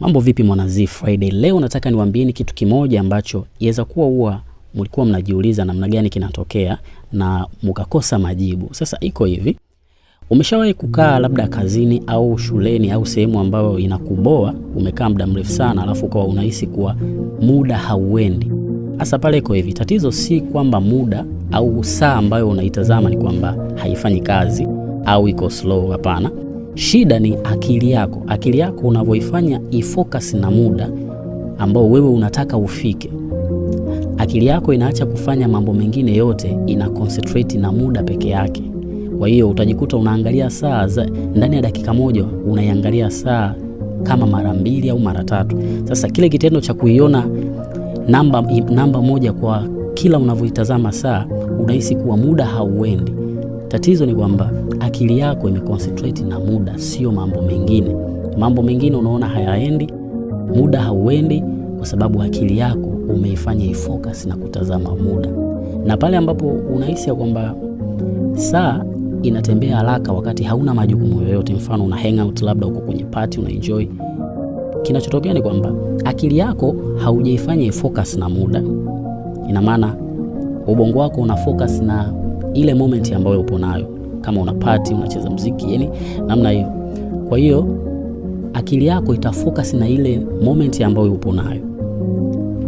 Mambo vipi mwana Z Friday? Leo nataka niwaambieni kitu kimoja ambacho yaweza kuwa huwa mlikuwa mnajiuliza namna gani kinatokea na mkakosa majibu. Sasa iko hivi. Umeshawahi kukaa labda kazini au shuleni au sehemu ambayo inakuboa, umekaa muda mrefu sana alafu ukawa unahisi kuwa muda hauendi? Sasa pale iko hivi, tatizo si kwamba muda au saa ambayo unaitazama ni kwamba haifanyi kazi au iko slow, hapana. Shida ni akili yako. Akili yako unavyoifanya ifocus na muda ambao wewe unataka ufike, akili yako inaacha kufanya mambo mengine yote, ina concentrate na muda peke yake. Kwa hiyo utajikuta unaangalia saa ndani ya dakika moja unaiangalia saa kama mara mbili au mara tatu. Sasa kile kitendo cha kuiona namba moja kwa kila unavyoitazama saa, unahisi kuwa muda hauendi. Tatizo ni kwamba akili yako imeconcentrate na muda, sio mambo mengine. Mambo mengine unaona hayaendi, muda hauendi, kwa sababu akili yako umeifanya ifocus na kutazama muda. Na pale ambapo unahisi ya kwamba saa inatembea haraka wakati hauna majukumu yoyote, mfano una hang out labda uko kwenye party una enjoy, kinachotokea ni kwamba akili yako haujaifanya ifocus na muda. Ina maana ubongo wako una focus na ile moment ambayo upo nayo, kama una party unacheza muziki, yani namna hiyo. Kwa hiyo akili yako itafocus na ile moment ambayo upo nayo.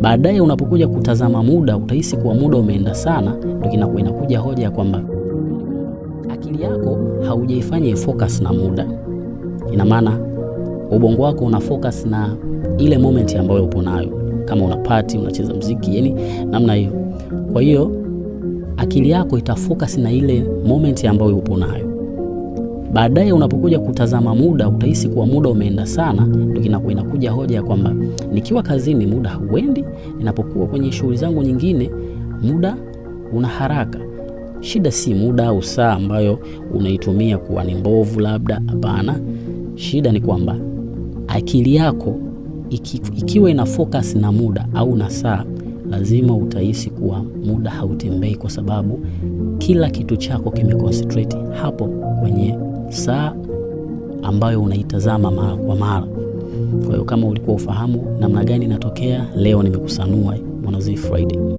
Baadaye unapokuja kutazama muda utahisi kuwa muda umeenda sana, ndio inakuja hoja ya kwamba akili yako haujaifanya ifocus na muda. Ina maana ubongo wako una focus na ile moment ambayo upo nayo, kama una party unacheza muziki, yani namna hiyo. Kwa hiyo akili yako itafocus na ile moment ambayo upo nayo. Baadaye unapokuja kutazama muda utahisi kuwa muda umeenda sana, ndio inakuja hoja ya kwamba nikiwa kazini muda hauendi, ninapokuwa kwenye shughuli zangu nyingine muda una haraka. Shida si muda au saa ambayo unaitumia kuwa ni mbovu labda, hapana. Shida ni kwamba akili yako ikiwa ina focus na muda au na saa, lazima utahisi kuwa muda hautembei, kwa sababu kila kitu chako kimeconcentrate hapo kwenye saa ambayo unaitazama mara kwa mara. Kwa hiyo kama ulikuwa ufahamu namna gani inatokea, leo nimekusanua mwana Z Friday.